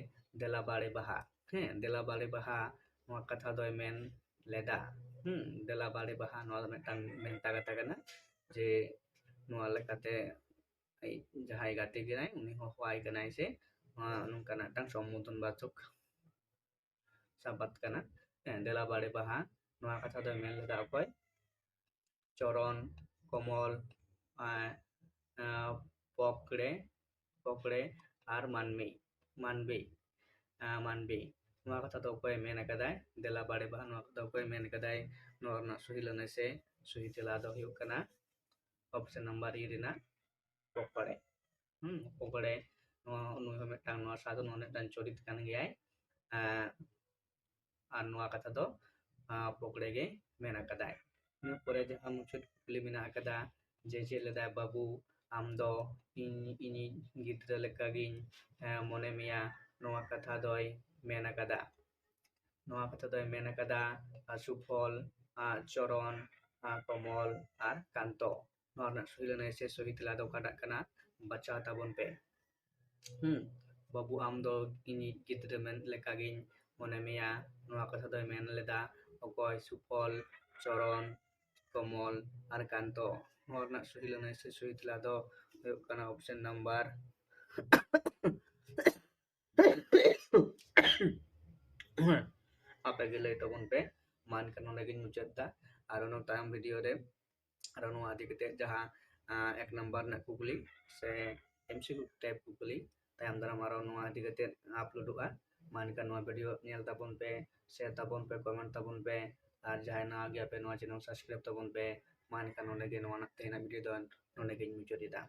ᱫᱮᱞᱟ ᱵᱟᱲᱮ ᱵᱟᱦᱟ᱾ ᱦᱮᱸ, ᱫᱮᱞᱟ ᱵᱟᱲᱮ ᱵᱟᱦᱟ ᱱᱚᱣᱟ ᱠᱟᱛᱷᱟ ᱫᱚᱭ ᱢᱮᱱ ᱞᱮᱫᱟ᱾ ᱦᱩᱸ, ᱫᱮᱞᱟ ᱵᱟᱲᱮ ᱵᱟᱦᱟ ᱱᱚᱣᱟ ᱫᱚ ᱢᱤᱫᱴᱟᱝ ᱵᱷᱮᱱᱛᱟ ᱠᱟᱛᱷᱟ ᱠᱟᱱᱟ᱾ ᱡᱮ ᱱᱚᱣᱟ ᱞᱮᱠᱟᱛᱮ ᱟᱡ ᱡᱟᱦᱟᱸᱭ ᱜᱟᱛᱮ ᱠᱟᱱᱟᱭ ᱩᱱᱤ ᱦᱚᱦᱚᱣᱟᱭ ᱠᱟᱱᱟᱭ ᱥᱮ ᱱᱚᱣᱟ ᱱᱚᱝᱠᱟᱱᱟᱜ ᱢᱤᱫᱴᱟᱝ ᱥᱚᱢᱵᱳᱫᱷᱚᱱ ᱵᱟᱪᱚᱠ ᱥᱟᱵᱟᱫ ᱠᱟᱱᱟ᱾ ᱦᱮᱸ, ᱫᱮᱞᱟ ᱵᱟᱲᱮ ᱵᱟᱦᱟ ᱱᱚᱣᱟ ᱠᱟᱛᱷᱟ ᱫᱚᱭ ᱢᱮᱱ ᱞᱮᱫᱟ ᱚᱠᱚᱭ? ᱪᱚᱨᱚᱱ, ᱠᱚᱢᱚᱞ, ᱟᱸ, ᱟᱸ, ᱯᱚᱠᱲᱮ, ᱯᱚᱠᱲᱮ ᱟᱨ ᱢᱟᱱᱢᱤ, ᱢᱟᱱᱵᱤ, ᱟᱸ, ᱢᱟᱱᱵᱤ᱾ ᱱᱚᱣᱟ ᱠᱟᱛᱷᱟ ᱫᱚ ᱚᱠᱚᱭᱮ ᱢᱮᱱ ᱟᱠᱟᱫᱟᱭ? ᱫᱮᱞᱟ ᱵᱟᱲᱮ ᱵᱟᱦᱟ ᱱᱚᱣᱟ ᱠᱟᱛᱷᱟ ᱚᱠᱚᱭᱮ ᱢᱮᱱ ᱟᱠᱟᱫᱟᱭ? ᱱᱚᱣᱟ ᱨᱮᱱᱟᱜ ᱥᱚᱦᱤ ᱞᱟᱹᱱᱟᱹᱭ ᱥᱮ ᱥᱚᱦᱤ ᱛᱮᱞᱟ ᱫᱚ ᱦᱩᱭᱩᱜ ᱠᱟᱱᱟ ᱚᱯᱥᱚᱱ ᱱᱟᱢᱵᱟᱨ ᱤ ᱨᱮᱱᱟᱜ ᱯᱚᱠᱚᱲᱮ᱾ ᱦᱩᱸ, ᱯᱚᱠᱚᱲᱮ, ᱱᱚᱣᱟ, ᱱᱩᱭ ᱦᱚᱸ ᱢᱤᱫᱴᱟᱝ ᱱᱚᱣᱟ ᱥᱟᱫᱷᱩ ᱱᱚᱣᱟ ᱢᱤᱫᱴᱟᱝ ᱪᱚᱨᱤᱛ ᱠᱟᱱ ᱜᱮᱭᱟᱭ᱾ ᱟᱸ, ᱟᱨ ᱱᱚᱣᱟ ᱠᱟᱛᱷᱟ ᱫᱚ, ᱟᱸ, ᱯᱚᱠᱚᱲᱮ ᱜᱮ ᱢᱮᱱ ᱟᱠᱟᱫᱟᱭ᱾ ᱤᱱᱟᱹ ᱯᱚᱨᱮ ᱡᱟᱦᱟᱸ ᱢᱩᱪᱟᱹᱫ ᱠᱩᱠᱞᱤ ᱢᱮᱱᱟᱜ ᱟᱠᱟᱫᱟ ᱡᱮ ᱪᱮᱫ ᱞᱮᱫᱟᱭ ᱵᱟᱹᱵᱩ, ᱟᱢ ᱫᱚ ᱤᱧ, ᱤᱧᱤᱡ ᱜᱤᱫᱽᱨᱟᱹ ᱞᱮᱠᱟᱜᱤᱧ, ᱮᱸ, ᱢᱚᱱᱮ ᱢᱮᱭᱟ, ᱱᱚᱣᱟ ᱠᱟᱛᱷᱟ ᱫᱚᱭ ᱢᱮᱱ ᱟᱠᱟᱫᱟ᱾ ᱱᱚᱣᱟ ᱠᱟᱛᱷᱟ ᱫᱚᱭ ᱢᱮᱱ ᱟᱠᱟᱫᱟ, ᱟᱸ, ᱥᱩᱯᱷᱚᱞ, ᱟᱸ, ᱪᱚᱨᱚᱱ, ᱟᱸ, ᱠᱚᱢᱚᱞ ᱟᱨ ᱠᱟᱱᱛᱚ᱾ ᱱᱚᱣᱟ ᱨᱮᱱᱟᱜ ᱥᱚᱦᱤ ᱞᱟᱹᱱᱟᱹᱭ ᱥᱮ ᱥᱚᱦᱤ ᱛᱮᱞᱟ ᱫᱚ ᱚᱠᱟᱴᱟᱜ ᱠᱟᱱᱟ? ᱵᱟᱪᱷᱟᱣ ᱛᱟᱵᱚᱱ ᱯᱮ᱾ ᱦᱩᱸ, ᱵᱟᱹᱵᱩ, ᱟᱢ ᱫᱚ ᱤᱧᱤᱡ ᱜᱤᱫᱽᱨᱟᱹ ᱢᱮᱱ ᱞᱮᱠᱟᱜᱤᱧ ᱢᱚᱱᱮ ᱢᱮᱭᱟ᱾ ᱱᱚᱣᱟ ᱠᱟᱛᱷᱟ ᱫᱚᱭ ᱢᱮᱱ ᱞᱮᱫᱟ ᱚᱠᱚᱭ? ᱥᱩᱯᱷᱚᱞ ᱪᱚᱨᱚᱱ, ᱠᱚᱢᱚᱞ ᱟᱨ ᱠᱟᱱᱛᱚ᱾ ᱱᱚᱣᱟ ᱨᱮᱱᱟᱜ ᱥᱚᱦᱤ ᱞᱟᱹᱱᱟᱹᱭ ᱥᱮ ᱥᱚᱦᱤ ᱛᱮᱞᱟ ᱫᱚ ᱦᱩᱭᱩᱜ ᱠᱟᱱᱟ option number ᱟᱯᱮ ᱜᱮ ᱞᱟᱹᱭ ᱛᱟᱵᱚᱱ ᱯᱮ᱾ ᱢᱟ ᱮᱱᱠᱷᱟᱱ ᱱᱚᱰᱮ ᱜᱤᱧ ᱢᱩᱪᱟᱹᱫ ᱮᱫᱟ᱾ ᱟᱨ ᱚᱱᱟ ᱛᱟᱭᱚᱢ video ᱨᱮ ᱟᱨᱚ ᱱᱚᱣᱟ ᱤᱫᱤ ᱠᱟᱛᱮ ᱡᱟᱦᱟᱸ, ᱟᱸ, ᱮᱠ ᱱᱟᱢᱵᱟᱨ ᱨᱮᱱᱟᱜ ᱠᱩᱠᱞᱤ ᱥᱮ MCQ type ᱠᱩᱠᱞᱤ ᱛᱟᱭᱚᱢ ᱫᱟᱨᱟᱢ ᱟᱨᱚ ᱱᱚᱣᱟ ᱤᱫᱤ ᱠᱟᱛᱮ uploadᱚᱜᱼᱟ᱾ ᱢᱟ ᱮᱱᱠᱷᱟᱱ ᱱᱚᱣᱟ video ᱧᱮᱞ ᱛᱟᱵᱚᱱ ᱯᱮ, share ᱛᱟᱵᱚᱱ ᱯᱮ, comment ᱛᱟᱵᱚᱱ ᱯᱮ, ᱟᱨ ᱡᱟᱦᱟᱸᱭ ᱱᱟᱣᱟ ᱜᱮᱭᱟ ᱯᱮ ᱱᱚᱣᱟ channel subscribe ᱛᱟᱵᱚᱱ ᱯᱮ᱾ ᱢᱟ ᱮᱱᱠᱷᱟᱱ ᱱᱚᱰᱮ ᱜᱮ ᱱᱚᱣᱟ ᱨᱮᱱᱟᱜ ᱛᱮᱦᱮᱧᱟᱜ video ᱫᱚ ᱱᱚᱰᱮ ᱜᱤᱧ ᱢᱩᱪᱟᱹᱫ ᱮᱫᱟ᱾